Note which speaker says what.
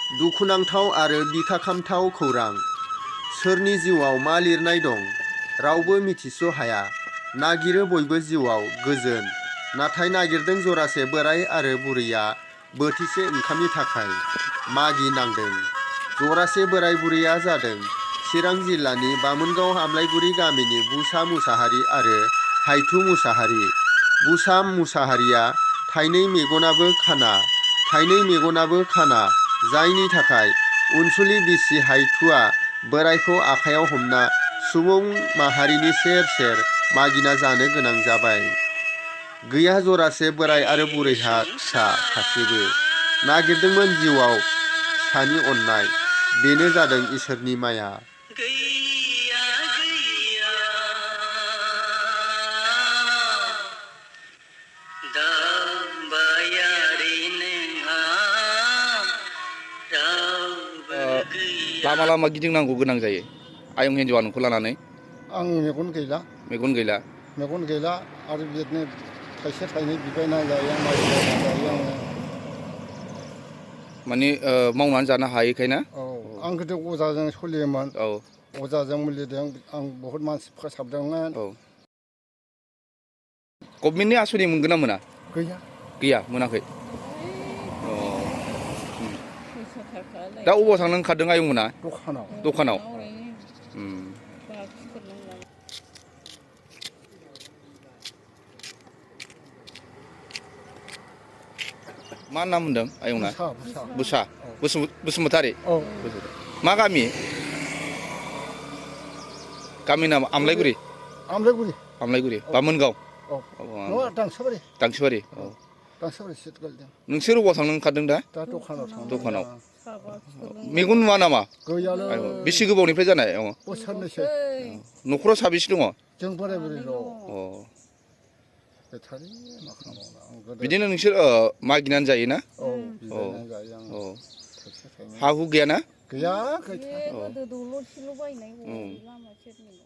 Speaker 1: दुखुनांथाव आरो बिखा खामथाव खौरां। सोरनि जिउआव मा लिरनाय दं रावबो मिथिस' हाया। नागिरो बयबो जिउआव गोजोन, नाथाय नागिरदों जरासे बोराय आरो बुरैया बोथिसे ओंखामनि थाखाय मागि नांदों। जरासे बोराय बुरैया जादों चिरां जिल्लानि बामोनगाव आमलायगुरि गामिनि बुसा मुसाहारि आरो हायथु मुसाहारि। बुसा मुसाहारिया थाइनै मेगनाबो खाना, जायनि थाखाय अनसुलि बिसि हायथुआ बोरायखौ आखायाव हमना सुबुं माहारिनि सेर सेर मागिना जानो गोनां जाबाय। गैया जरासे बोराय आरो बुरैहा फिसा सासेबो। नागिरदोंमोन जिउआव फिसानि अननाय, बेनो जादों इसोरनि माया।
Speaker 2: लामा लामा गिदिंनांगौ गोनां जायो आयं हिन्जावा नोंखौ लानानै?
Speaker 3: आं मेगन गैला आरो बिदिनो थाइसे थाइनै बिबायना जायो आं, मागिना जायो आङो।
Speaker 2: माने मावनानै जानो हायैखाय ना?
Speaker 3: औ, आं गोदो अजाजों सोलियोमोन।
Speaker 2: औ,
Speaker 3: अजाजों मुलिजों आं बहुत मानसि फोसाबदोंमोन।
Speaker 2: औ। गभमेन्टनि आसनि मोनगोन ना मोना? गैया मोनाखै। दा अबाव थांनो ओंखारदों आयंमोना? दखानाव। मा नाम होनदों आयंना? बुसा बसुमतारी। मा गामि? गामि नामा आमलायगुरि? आमलायगुरि बामोनगाव। दांसोबारि। नोंसोर अबाव थांनो ओंखारदों दा? दखानाव। मेगन नुवा नामा? बेसे गोबावनिफ्राय जानाय?
Speaker 3: बोसोरनैसो।
Speaker 2: न'खराव साबेसे दङ?
Speaker 3: जों बोराय बुरैल'।
Speaker 2: बिदिनो नोंसोर मागिनानै जायोना?
Speaker 3: औ, बिबायनानै जायो आं।
Speaker 2: हा हु गैयाना?
Speaker 3: गैया।
Speaker 4: गोदो दलरसेल' बायनाय लामा सेरनि न'।